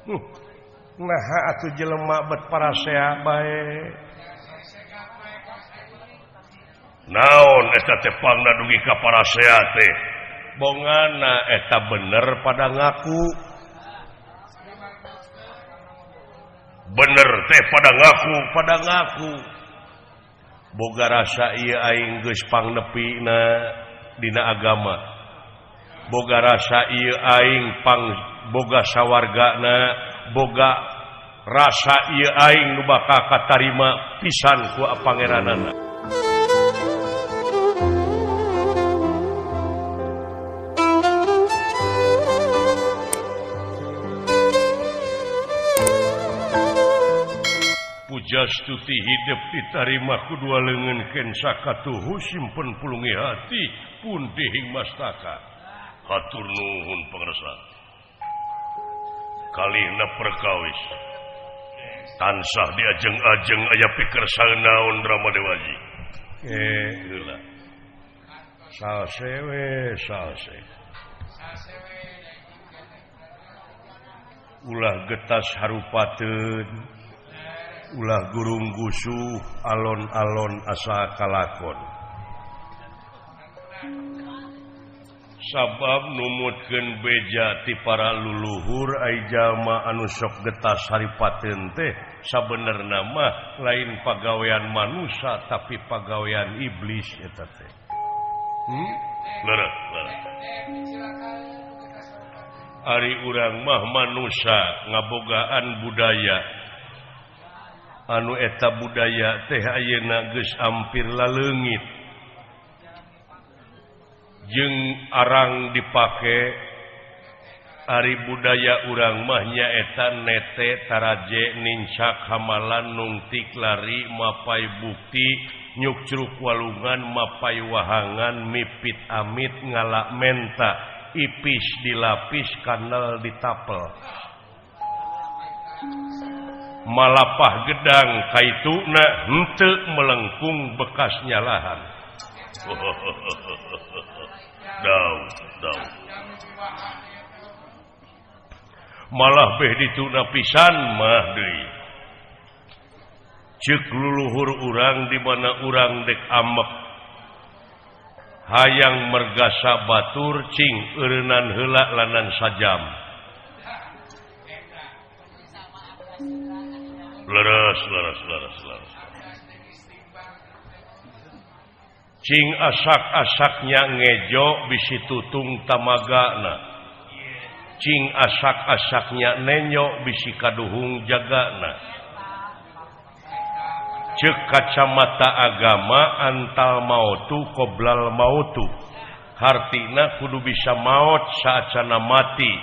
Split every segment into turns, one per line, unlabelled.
Nah atuh jelema bet parasea bae. Naon eta teh pangna dugi ka parasea teh? Bongana eta bener pada ngaku. Bener teh pada ngaku, pada ngaku. Boga rasa ieu aing geus pangnepina dina agama. Boga rasa ieu aing pang boga sawargana, boga rasa ieu aing nu bakal katarima pisan ku pangeranana. Pujastuti hidup ditarima ku dua leungeun ken sakatuhu simpen pulungi hati pun dihing mastaka. Hatur nuhun pangersa. Kalihna perkawis tansah diajeng-ajeng aya pikersa naon Rama Dewaji. Heula. Salse we salse. Ulah getas harupateun. Ulah gurung gusuh alon-alon asa kalakon. Sabab numutkeun beja ti para luluhur ai jalma anu sok getas haripateun teh sabenerna mah lain pagawean manusia tapi pagawean iblis eta teh. Leres, leres. Ari urang mah manusia ngabogaan budaya. Anu eta budaya teh ayeuna geus ampir laleungit. Jeung arang dipake ari budaya urang mah nyaeta nete taraje nincak hamalan nungtik lari mapai bukti nyukcruk walungan mapai wahangan mipit amit ngalak menta ipis dilapis kanal ditapel malapah gedang kaituna henteu melengkung bekas nyalahan. Dau, dau. Malah beh dituna pisan mah deui. Ceuk luluhur urang di mana urang dek amek. Hayang mergasa batur cing eureunnan heula lanan sajam. Leres, leres, leres, leres. Cing asak-asaknya ngejo bisi tutung tamagana. Cing asak-asaknya nenyo bisi kaduhung jagana. Ceuk kacamata agama antal mautu qoblal mautu. Hartina kudu bisa maot saacana mati.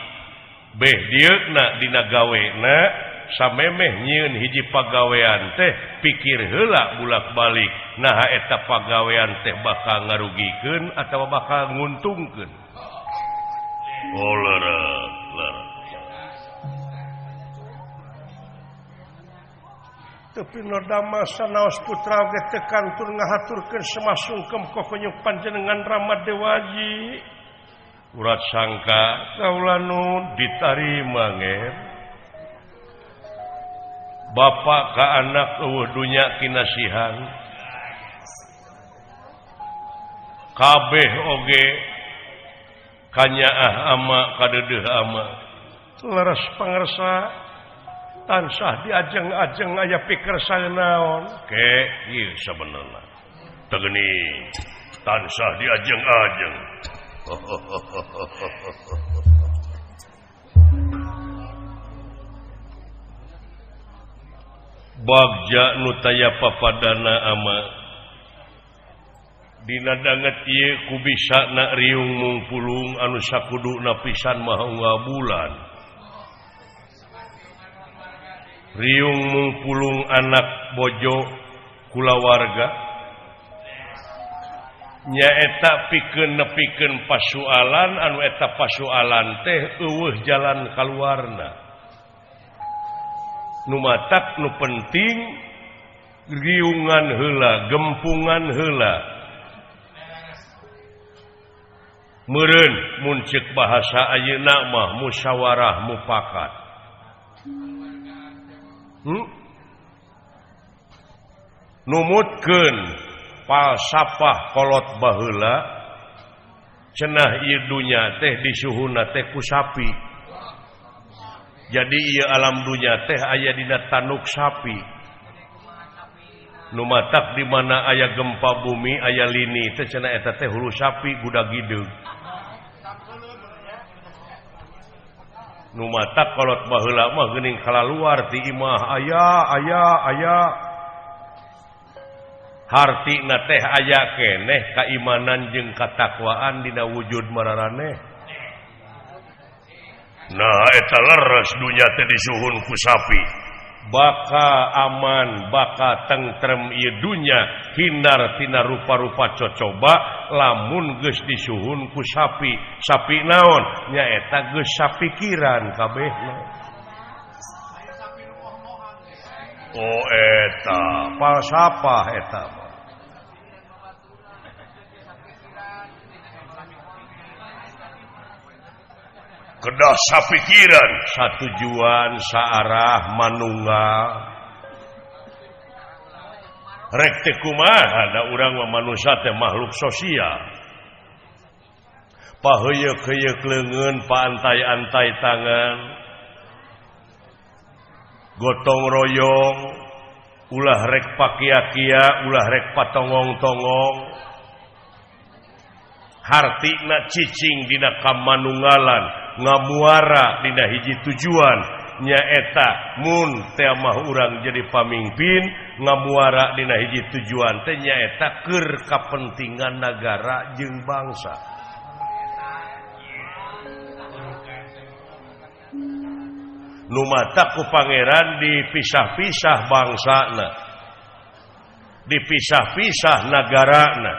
Beh dieuna dina gawena samemeh nyieun hiji pagawean teh pikir heula bulak-balik naha eta pagawean teh bakal ngarugikeun atawa bakal nguntungkeun. Oh leres, leres. Tapi nodama sanaos putra oge teu kantur ngahaturkeun semasungkem kokoyuk panjenengan Rama Dewaji. Urat sangka kaula nu ditarima nger. Bapak ka anak eueuh dunya kinasihan. Kabeh oge kanyaah ama kadeudeuh ama. Leres pangersa tansah diajeng-ajeng aya pikersa naon. Ke ieu sabenerna. Teu geuning tansah diajeng-ajeng. Bagja nu taya papadana ama dina danget ieu ku bisana riung mungpulung anu sakuduna pisan maha bulan. Riung mungpulung anak bojo kulawarga nyaeta pikeun nepikeun pasualan anu eta pasualan teh eueuh jalan kaluarna. Nu matak nu penting riungan heula, gempungan heula. Meureun mun ceuk bahasa ayeuna mah musyawarah mufakat. Numutkeun falsafah kolot baheula cenah ieu dunya teh disuhunna teh ku sapi. Jadi ieu alam dunya teh aya dina tanuk sapi. Nu matak di mana aya gempa bumi aya lini teh cenah eta teh hulu sapi gudag gideug. Nu matak kolot baheula mah geuning kalaluar ti imah aya aya aya. Hartina teh aya keneh kaimanan jeung katakwaan dina wujud mararaneh. Nah eta leres dunya teh disuhun ku sapi. Baka aman, baka tentrem ieu dunya, hindar tina rupa-rupa cocoba lamun geus disuhun ku sapi. Sapi naon? Nyaeta geus sapikiran kabehna. Oh eta falsafah eta. Kedah sapikiran satujuan saarah manunggal rek teh kumaha da urang mah manusia teh makhluk sosial. Paheuyeuk-heuyeuk leungeun, paantai-antai tangan, gotong royong, ulah rek pakia-kia, ulah rek patongong-tongong. Hartina cicing dina kamanunggalan, ngamuara dina hiji tujuan nyaeta mun teh mah urang jadi pamimpin ngamuara dina hiji tujuan teh nyaeta keur kapentingan nagara jeung bangsa. Nu matak ku pangeran dipisah-pisah bangsana, dipisah-pisah nagarana,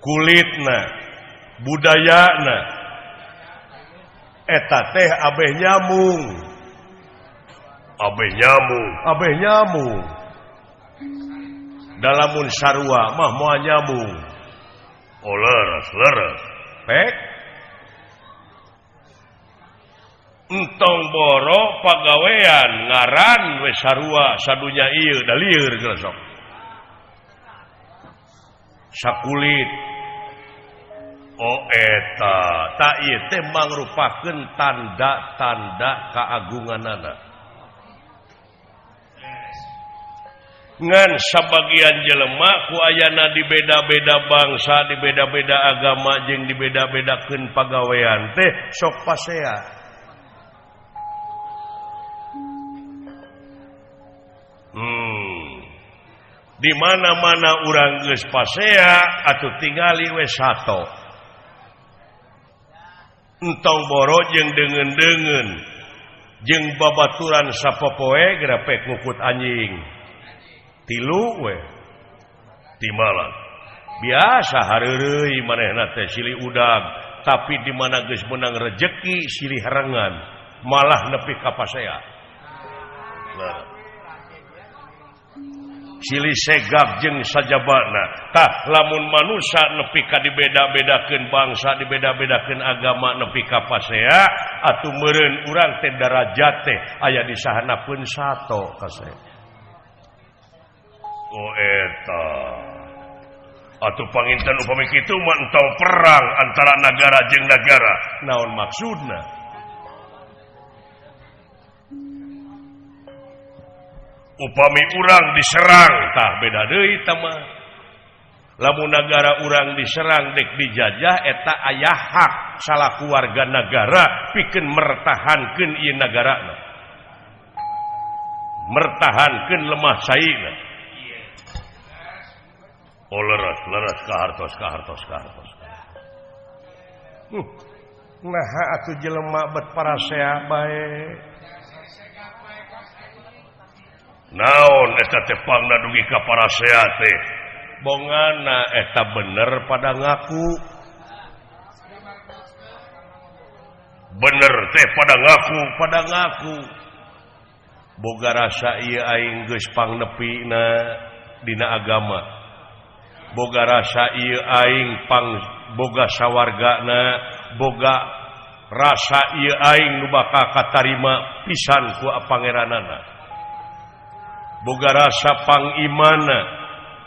kulitna, budayana, eta teh abeh nyamung, abeh nyamung, abeh nyamung. Dalamun sarua mah moal nyamung. Oh leres, leres. Pek. Entong boro pagawean ngaran we sarua sadunya ieu da lieur geus sok. Sakulit. Oh eta, tak ieu teh mangrupakeun tanda-tanda keagunganana. Ngan sabagian jelema ku ayana di beda-beda bangsa, di beda-beda agama jeung di beda-bedakeun pagawean teh sok pasea. Di mana-mana urang geus pasea atuh tingali we sato. Entong boro jeung deungeun-deungeun jeung babaturan sapopoe grapek ngukut anjing. Tilu we timalan. Biasa hareureuy manehna teh silih udag, tapi di mana geus meunang rejeki silih harengan, malah nepi ka pasea. Nah. Silih segak jeung sajabana. Tah lamun manusia nepi ka dibeda-bedakeun bangsa, dibeda-bedakeun agama nepi ka pasea, atuh meureun urang teh darajat teh aya di sahanapeun sato kasea. Oh eta. Atuh panginten upami kitu mah entong perang antara nagara jeung nagara. Naon maksudna? Upami urang diserang tah beda deui tah mah. Lamun nagara urang diserang dek dijajah eta aya hak salaku warga nagara pikeun mertahankeun ieu nagarana, mertahankeun lemah saina. Oh leres leres kahartos kahartos kahartos. Naha atuh jelema bet parasea bae. Naon eta teh pangna dugi ka parasea teh? Bongana eta bener pada ngaku. Bener teh pada ngaku, pada ngaku. Boga rasa ieu aing geus pangnepina dina agama. Boga rasa ieu aing pang boga sawargana, boga Rasa ieu aing nu bakal katarima pisan ku pangeranana. Boga rasa pangimana,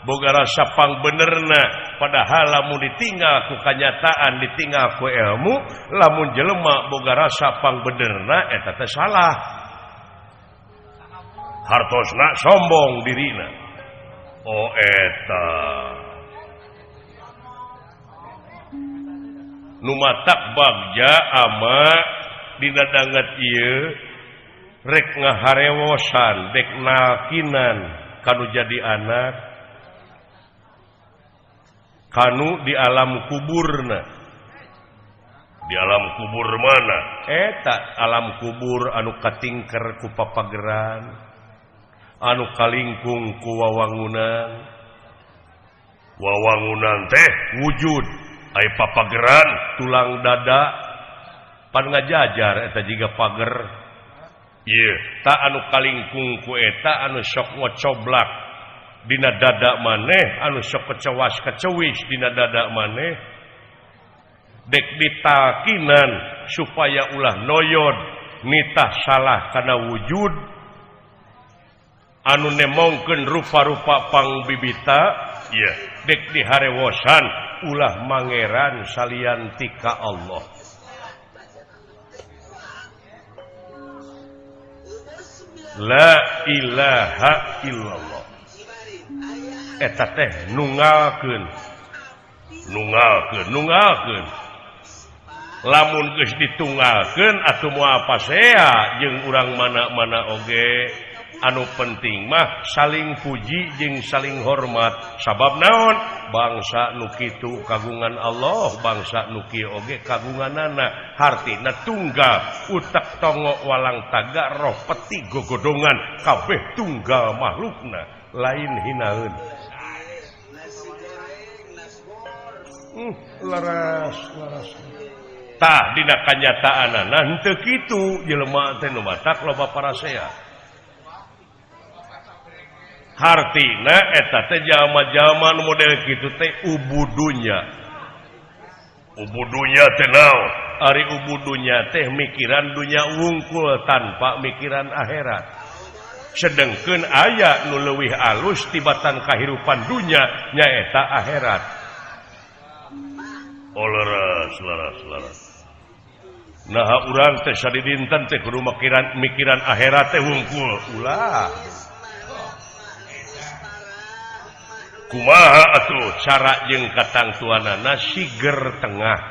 boga rasa pangbenerna, padahal lamun ditinggal ku kanyataan, ditinggal ku ilmu, lamun jelema boga rasa pangbenerna eta teh salah. Hartosna sombong dirina. Oh eta nu matak bagja ama dina danget ieu rek ngaharewosan dek nalkinan kanu jadi anak kanu di alam kuburna. Di alam kubur mana? Eta alam kubur anu katingker ku papageran, anu kalingkung ku wawangunan. Wawangunan teh wujud, ai papageran tulang dada pan ngajajar eta jiga pager. Ieu ta anu kalingkung ku eta anu sok ngocoblak dina dada maneh, anu sok kecewas kecewis dina dada maneh, dek ditalkinan supaya ulah noyod nitah salah kana wujud anu nemongkeun rupa-rupa pangbibita. Ieu dek diharewosan ulah mangeran salian tika Allah. La ilaha illallah. Eta teh nunggalkeun, nunggalkeun, nunggalkeun. Lamun geus ditunggalkeun atuh moal pasea jeung urang mana-mana oge. Anu penting mah saling puji jeung saling hormat. Sabab naon? Bangsa nu kitu kagungan Allah, bangsa nu kieu oge kagunganana. Hartina tunggal, utek tongo walang taga roh peti gogodongan, kabeh tunggal makhlukna, lain hinaeun. Laras laras. Tah dina kanyataanana henteu kitu jelema teh nu matak loba parasea. Hartina eta teh jalma-jalma nu model kitu teh ubudunya. Ubudunya teh naon? Ari ubudunya teh mikiran dunya wungkul tanpa mikiran akhirat. Sedengkeun aya nu leuwih alus tibatan kahirupan dunya nyaeta akhirat. Oh leres leres leres. Nah urang teh sadidinten teh kudu mikiran akhirat teh wungkul. Ulah. Kumaha atuh cara jeung katangtuanana siger tengah.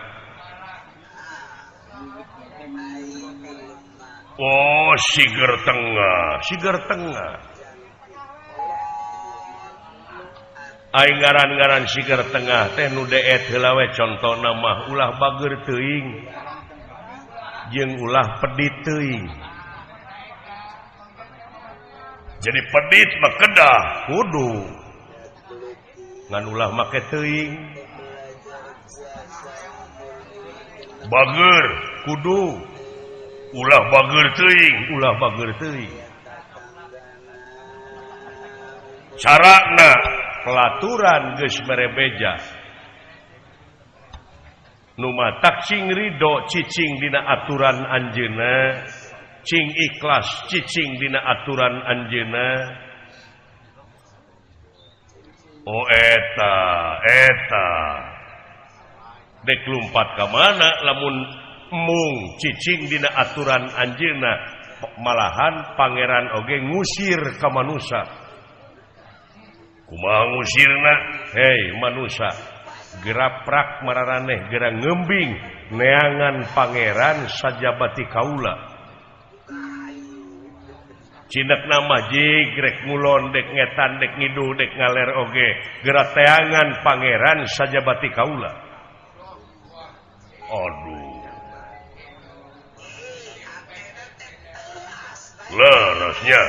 Oh siger tengah, siger tengah. Ai ngaran-ngaran siger tengah teh nu deet heula we contona mah ulah bager teuing jeung ulah pedit teuing. Jadi pedit mah kedah kudu ngan ulah make teuing. Bager kudu ulah bager teuing, ulah bager teuing. Carana pelaturan geus mere beja. Nu matak cing ridho cicing dina aturan anjeunna, cing ikhlas cicing dina aturan anjeunna. Oh eta eta dek lumpat ka mana lamun mung cicing dina aturan anjeunna, malahan pangeran oge ngusir ka manusa. Kumaha ngusirna? Hei manusa, geraprak mararaneh gera ngembing neangan pangeran sajabati kaula. Cinek nama jig rek ngulon dek ngetan dek ngidul dek ngaler oge gera teangan pangeran sajabati kaula. Aduh lerasnya.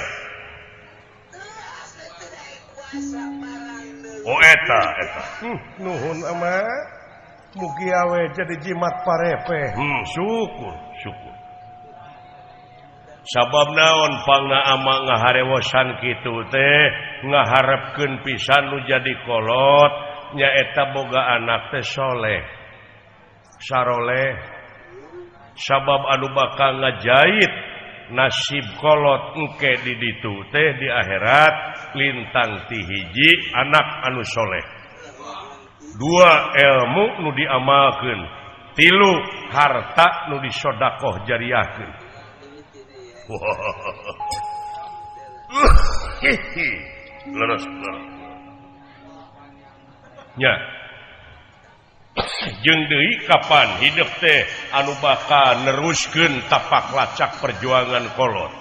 Oh eta eta. Nuhun ama mugi awe jadi jimat parepe. Syukur syukur. Sabab naon pangna ama ngaharewosan kitu teh ngaharepkeun pisan nu jadi kolot nyaeta boga anak teh soleh saroleh. Sabab anu bakal ngajait nasib kolot engke di ditu teh di akhirat lintang ti hiji anak anu soleh, dua ilmu nu diamalkeun, tilu harta nu disodakoh jariahkeun. Leres leres. Nya. Jeung deui kapan hidup teh anu bakal neruskeun tapak lacak perjuangan kolot.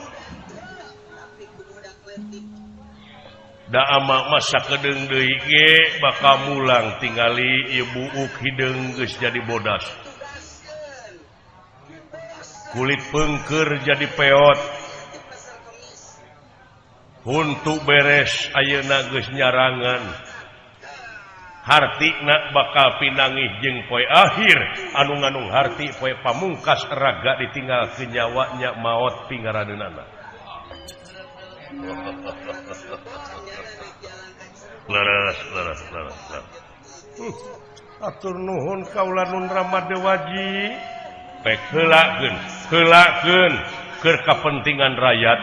Da ama masa kedeung deui ge bakal mulang tingali ieu buuk hideung geus jadi bodas. Kulit pengker jadi peot. Huntu beres ayeuna geus nyarangan. Hartina bakal pinangih jeung poe akhir anu nganung harti poe pamungkas raga ditinggal ke nyawanya maot pingaradeunana. Leres leres leres. Atur nuhun kaula nun Rama Dewaji. Pek heulakeun, heulakeun keur kapentingan rakyat.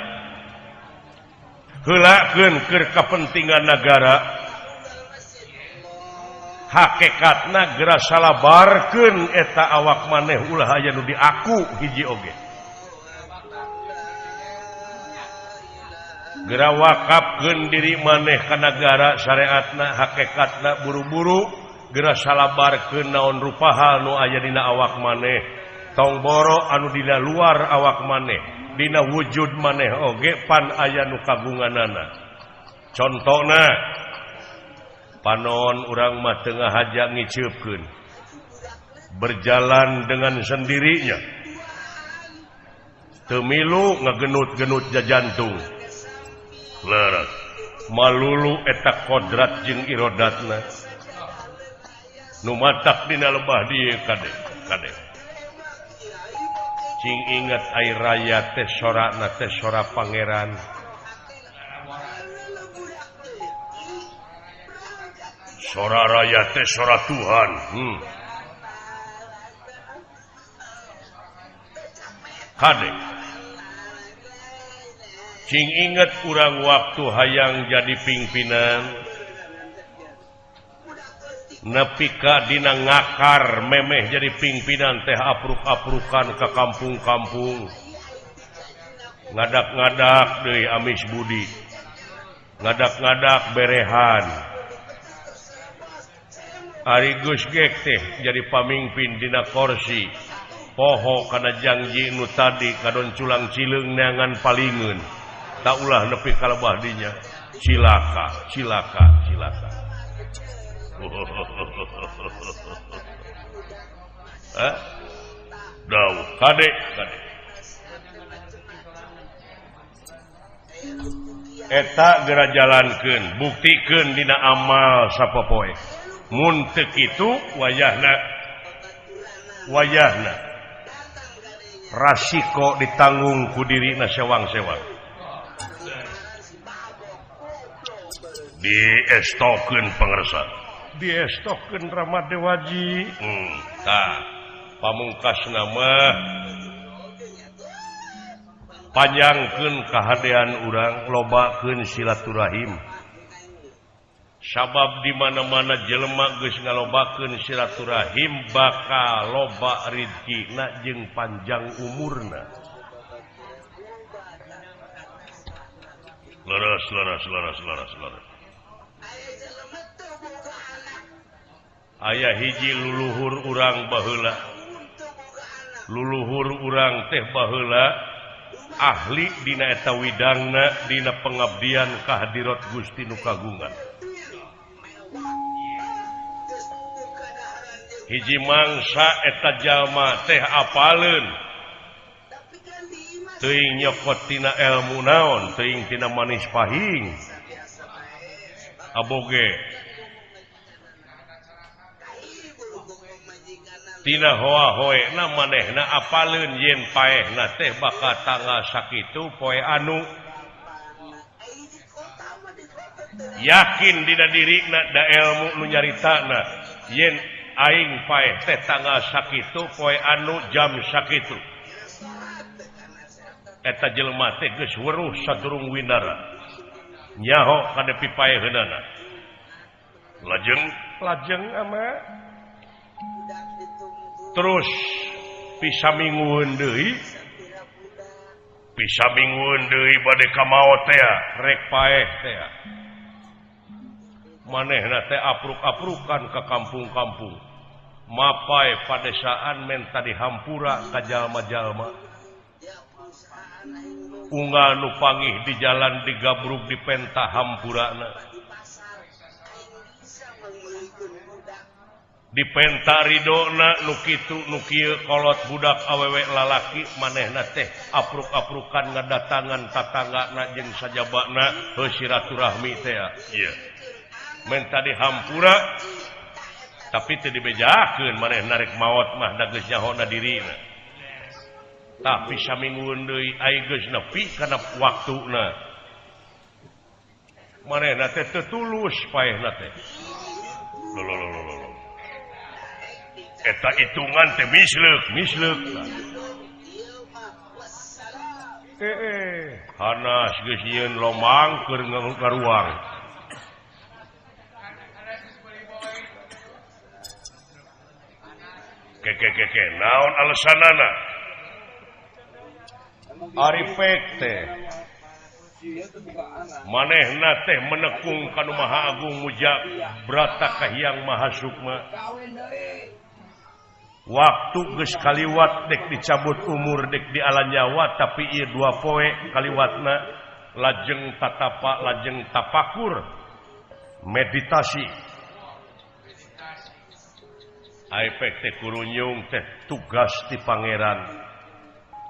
Heulakeun keur kapentingan nagara. Hakikatna geura salabarkeun eta awak maneh ulah aya nu diaku hiji oge. Geura wakafkeun diri maneh ka nagara syariatna hakikatna buru-buru geura salabarkeun naon rupa hal nu aya dina awak maneh. Tong boro anu dina luar awak maneh, dina wujud maneh oge pan aya nu kagunganana. Contona panon urang mah tengah haja ngiceupkeun berjalan dengan sendirinya teu milu ngagenut-genut jajantung leres malulu eta kodrat jeung irodatna nu matak dina lebah dieu kade kade cing inget ai raya teh sorana teh sora pangeran. Sora raya teh sora Tuhan. Kade cing inget urang waktu hayang jadi pimpinan nepi ka dina ngakar memeh jadi pimpinan teh apruk-aprukan ke kampung-kampung ngadak-ngadak deui amis budi ngadak-ngadak berehan. Ari Gus Gek teh jadi pamimpin dina korsi poho kana janji nu tadi kadon culang cileung neangan palingeun tak ulah nepi ka lebah dinya cilaka cilaka cilaka. Hah? Dawuh kade kade eta geura jalankeun buktikeun dina amal sapopoe. Mun teu kitu wayahna wayahna rasiko ditanggung ku dirina sewang-sewang diestokeun pangersa diestokeun Rama Dewaji. Tah pamungkasna mah panjangkeun kahadean urang lobakeun silaturahim. Sabab di mana-mana jelema geus ngalobakeun silaturahim bakal loba rizkina jeung panjang umurna. Leres leres leres leres leres. Aya hiji luluhur urang baheula. Luluhur urang teh baheula ahli dina eta widangna dina pengabdian ka hadirat Gusti nu kagungan. Hiji mangsa eta jalma teh apaleun teuing nyokot tina elmu naon teuing tina manis pahing aboge tina hoa-hoena manehna apaleun yen paehna teh bakal tanggal sakitu poe anu yakin dina dirina da elmu nu nyaritana yen aing paeh teh tanggal sakitu poe anu jam sakitu. Eta jelema teh geus weruh sadurung winara. Nyaho kanepi paeheunana. Lajeng lajeng ama terus bisa minggueun deui. Bisa minggueun deui bade ka maot teh rek paeh teh. Manehna teh apruk-aprukan ka kampung-kampung. Mapai padesaan menta dihampura ka jalma-jalma. Unggal nu pangih di jalan digabrug dipenta hampurana. Dipenta ridona nu kitu nu kieu kolot budak awewe lalaki manehna teh apruk-aprukan ngadatangan tatanggana jeung sajabana heuh silaturahmi teh. Ieu menta dihampura tapi teu dibejakeun manehna rek maot mah da geus nyahona dirina. Tapi saminggueun deui ai geus nepi kana waktuna. Manehna teh teu tulus paehna teh. Lho lho lho lho. Eta hitungan teh misleuk, misleuk. Hanas geus nyieun lomang keur ngaruang. Keke naon alasanana? Ari pek teh manehna teh menekung ka nu Maha Agung Muja Brata Kahiyang Maha Sukma. Waktu geus kaliwat dek dicabut umur dek diala nyawa tapi ieu dua poe kaliwatna lajeng tatapa lajeng tapakur meditasi. Ai pek teh kurunyung teh tugas ti pangeran.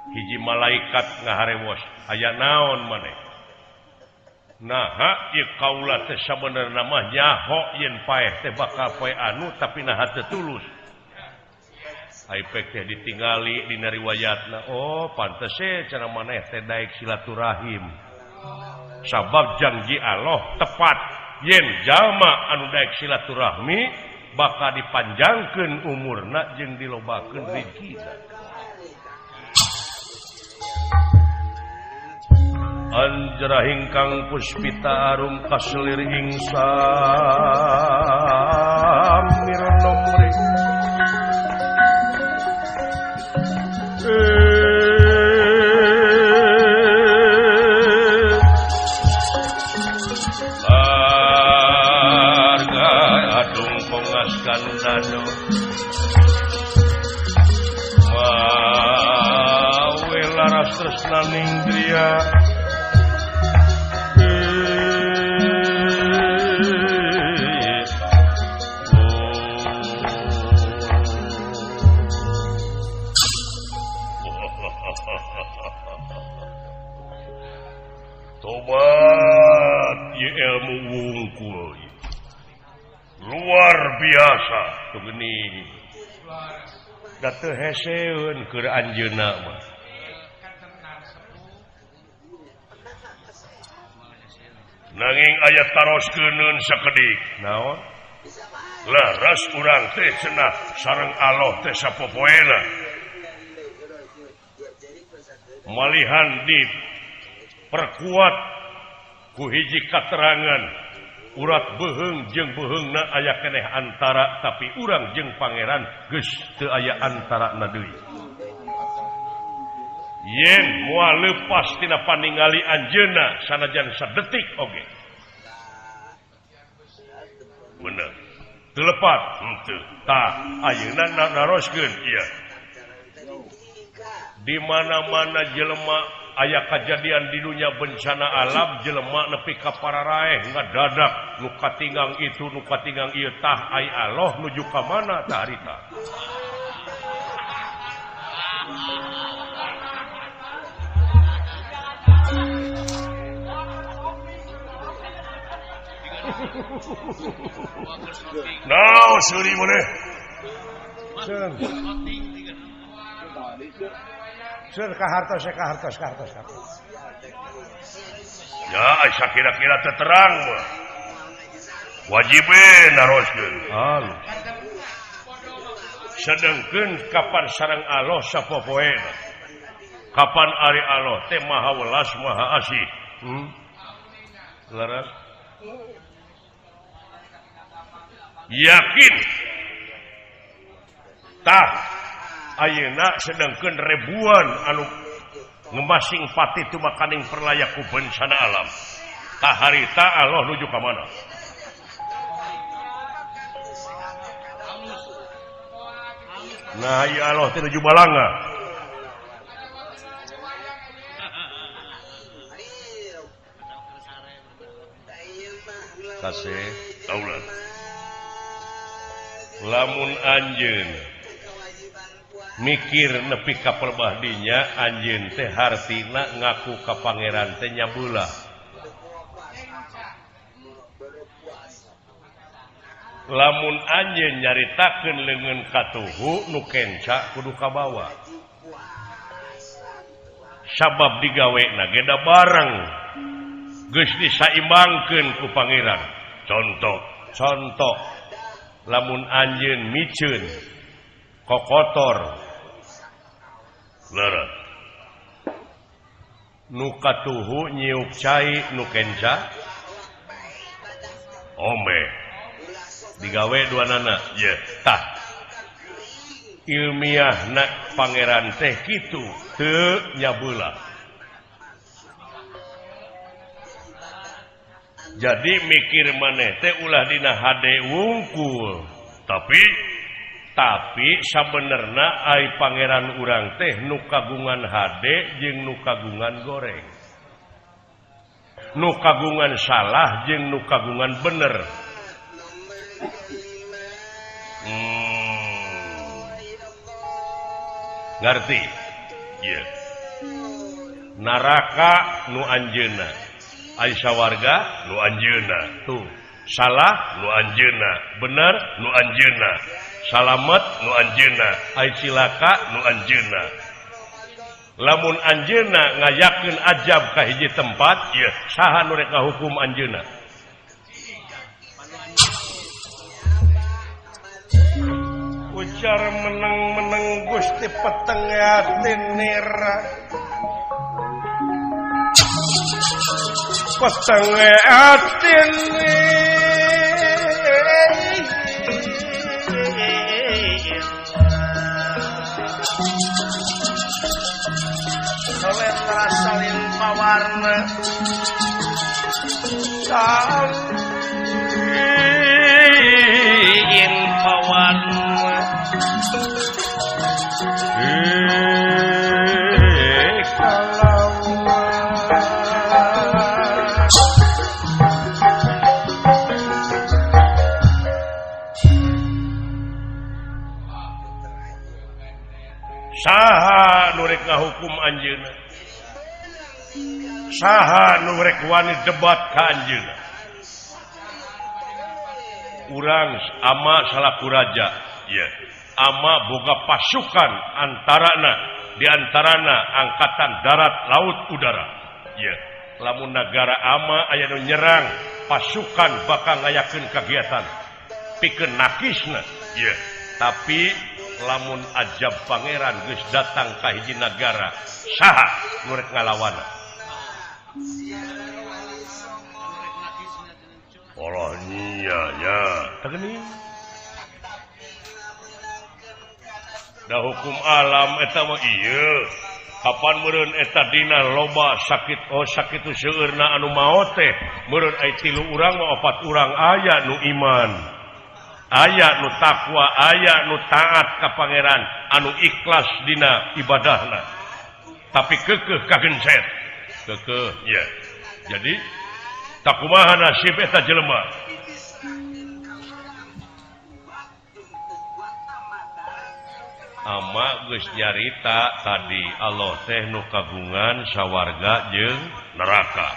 Hiji malaikat ngaharewos aya naon maneh. Naha ieu kaula teh sabenerna mah nyaho yen paeh teh bakal poe anu tapi naha teu tulus. Ai pek teh ditingali dina riwayatna, oh pantes e cara maneh teh daek silaturahim. Sabab janji Allah tepat yen jalma anu daek silaturahmi bakal dipanjangkeun umurna jeung dilobakeun rezekina. Anjra hingkang puspita arum kaselir ing samirna mri. Arga adung pongas kandano mawe laras tresnaning griya. Tobat ieu ilmu wungkul luar biasa tuh geuning da teu heseun keur anjeunna mah. Nanging aya taroskeun sakedik naon laras urang teh cenah sareng Allah teh sapopoena malihan di perkuat ku hiji katerangan urat beuheung jeung beuheungna aya keneh antara tapi urang jeung pangeran geus teu aya antarana deui. Yen moal leupas tina paningali anjeunna sanajan sadetik oge. Bener. Teu lepat henteu. Tah ayeuna naroskeun ieu. Di mana-mana jelema aya kajadian di dunia bencana alam jelema nepi ka pararaeh ngadadak nu katinggang itu nu katinggang ieu tah ai Allah nuju ka mana tah harita. Now seuri maneh.
Sur ka hartos ka hartos ka hartos.
Ya asa kira-kira teu terang mah. Wajib naroskeun.
Halus.
Sedengkeun kapan sareng Allah sapopoena. Kapan ari Allah teh maha welas maha asih. Leres. Yakin. Tah ayeuna sedengkeun ribuan anu ngemasing pati tumakaning perlayaku bencana alam. Tah harita Allah nuju ka mana? Nah ya Allah teh nuju balanga. Kasih taulah. Lamun anjeun mikir nepi ka perbahdinya anjeun teh hartina ngaku ka pangeran teh nyabeula. Lamun anjeun nyaritakeun leungeun katuhu nu kenca kudu kabawa. Sabab digawena ge da bareng geus disaimbangkeun ku pangeran. Contoh lamun anjeun miceun kokotor leureuh nu katuhu nyiuk cai nu kenca ombe digawe dua nana ye tah ilmiah na pangeran teh kitu teu nyabeula. Jadi mikir maneh teh ulah dina hade wungkul, tapi sabenerna ai pangeran urang teh nu kagungan hade jeung nu kagungan goreng, nu kagungan salah jeung nu kagungan bener. Ngerti? Iya. Neraka nu anjeunna, ai sawarga nu anjeunna. Tuh, salah nu anjeunna, bener nu anjeunna, salamet nu anjeunna, ai cilaka nu anjeunna. Lamun anjeunna ngayakeun ajab ka hiji tempat, ieu saha nu rek ngahukum anjeunna? Ujar meneng-meneng Gusti peteng atinira peteng atine Salendra salin pawarna salin pawarna saha nu rek ngahukum anjeunna, saha nu rek wani debat ka anjeunna. Urang ama salaku raja, ye ama boga pasukan antarana diantarana angkatan darat, laut, udara. Ye lamun nagara ama aya nu nyerang pasukan bakal ngayakeun kagiatan pikeun nakisna. Ye tapi lamun ajab pangeran geus datang ka hiji nagara saha nu rek ngalawana? Allah nya nya teu geuning. Da hukum alam eta mah ieu. Kapan meureun eta dina loba sakit, oh sakitu seueurna anu maot teh meureun ai 3 urang mah 4 urang aya nu iman, aya nu takwa, aya nu taat ka pangeran, anu ikhlas dina ibadahna, tapi kekeh kagencet kekeh ya. Jadi takumaha nasib eta jelema? Ama geus nyarita tadi Allah teh nu kagungan sawarga jeung neraka.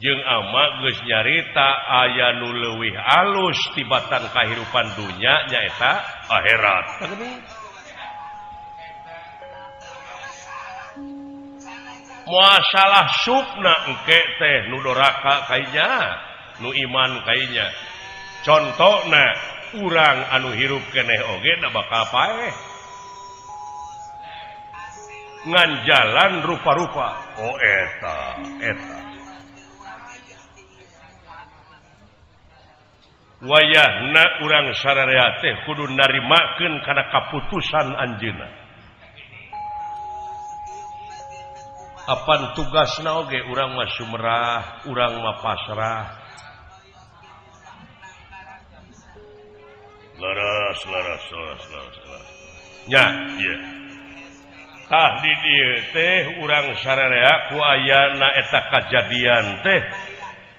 Jeung ama geus nyarita aya nu leuwih alus tibatan kahirupan dunya nyaeta akhirat. Muasalah supna engke teh nu doraka kainya, nu iman kainya. Contona urang anu hirup keneh oge da bakal paeh ngan jalan rupa-rupa. Oh eta eta wayahna urang sararea teh kudu narimakeun kana kaputusan anjeunna. Apan tugasna oge urang mah sumerah, urang mah pasrah. Leres leres leres leres leres. Nya ieu. Tah di dieu teh urang sararea ku ayana eta kajadian teh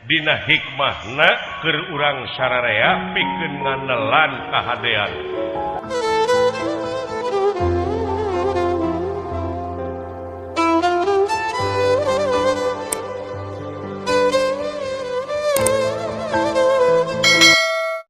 dina hikmahna keur urang sararea pikeun nganelan kahadean.